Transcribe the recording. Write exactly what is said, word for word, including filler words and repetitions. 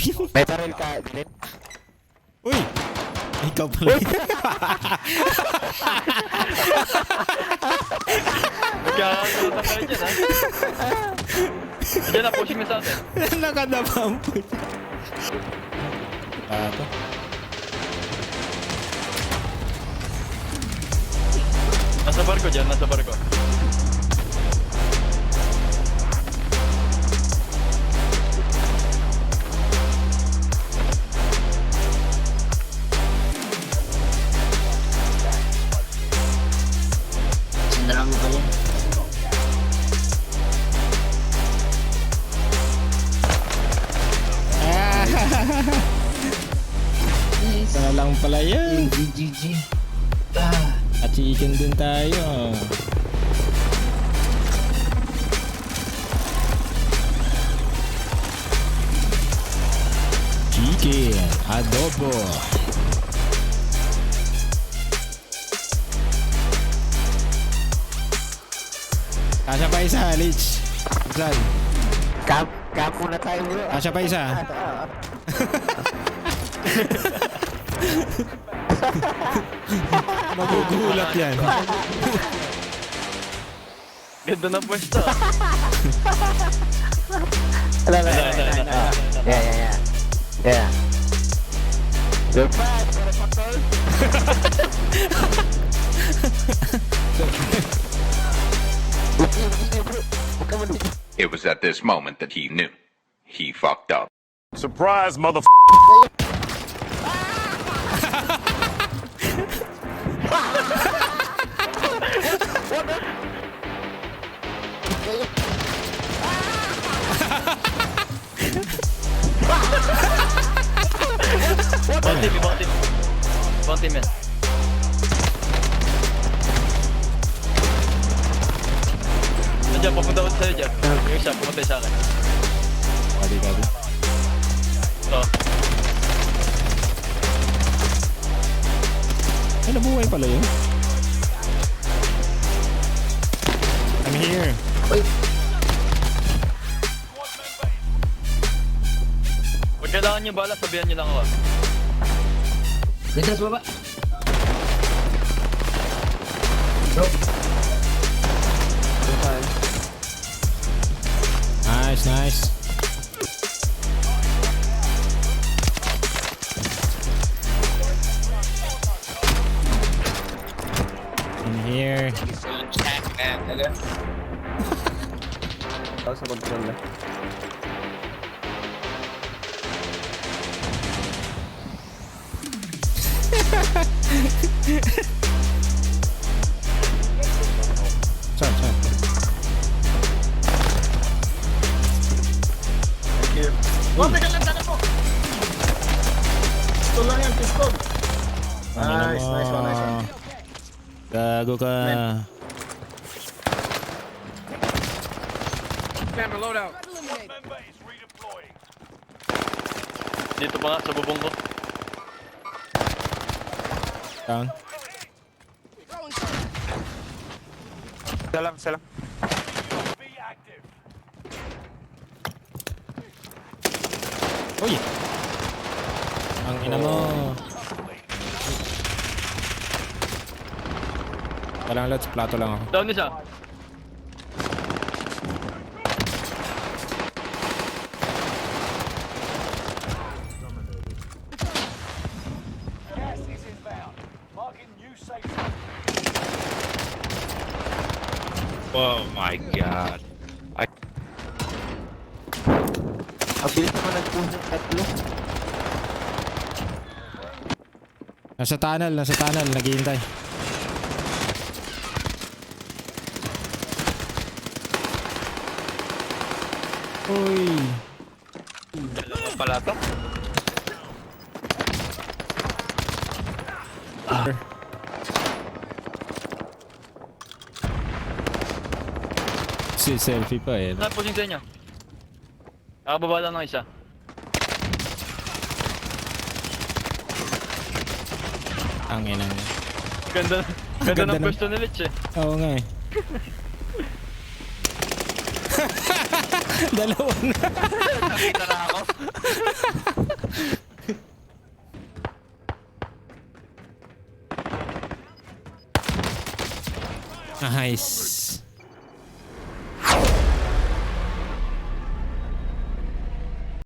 May baril ka, Glenn? Uy! Ikaw pala. Uy! Magkakasama kayo dyan, ha? Diyan na, pushing na sa atin. Nakadapa ang puti. Ah, to. Nasa barko dyan, nasa barko. Sandala mo pala. Ah. Nice. Isa na lang pala yan. G G G. Ah. At chicken din tayo. Chicken adobo. Kasya pa isa, Lich. Saan? Camp, camp muna tayo, bro. Kasya pa isa. Magugulat yan. Ganda ng pwesto. Wala, wala, wala, wala, wala. Yeah, yeah, yeah. Yeah. You're back, motherfucker. Okay, okay, bro. Huwag ka mag- It was at this moment that he knew. He fucked up. Surprise, motherf- Ibang team, ibang team. Ibang team yan. Nandiyan, papunta ko sa'yo dyan. Yung isa, pumatay sa akin. Kali, kali. Ito. Ay, nabuhay pala yun. I'm here. Uy. Pag kailangan nyo bala, sabihan nyo lang ako. Dito sa baba. Bro. Dito tayo. Nice, nice. In here. Tao sa pagkuhan na. Saan, saan? Thank you. Oh, teka lang, teka po. Pistol lang yan, pistol. Ano na mo? Nice, nice one, nice one. Gago ka. Man. Camera loadout. Dito pa nga, sa bubong ko. Down. Isa lang, isa lang. Uy! Ang ina mo. Wala lang, Lods. Plato lang ako. Down isa. Oh my God. Ay. Ang bilis naman nag-push ng tatlo. Nasa tunnel, nasa tunnel, naghihintay. Uy. Dalawa pala to. Ah. Si selfie pa eh. Saan pushing sa inyo? Nakababa lang ng isa. Ang ina niya. Ganda, ganda Ganda ng ng pwesto ni Lich eh. Oo nga eh. Dalawa na. Nakita na ako. Nice.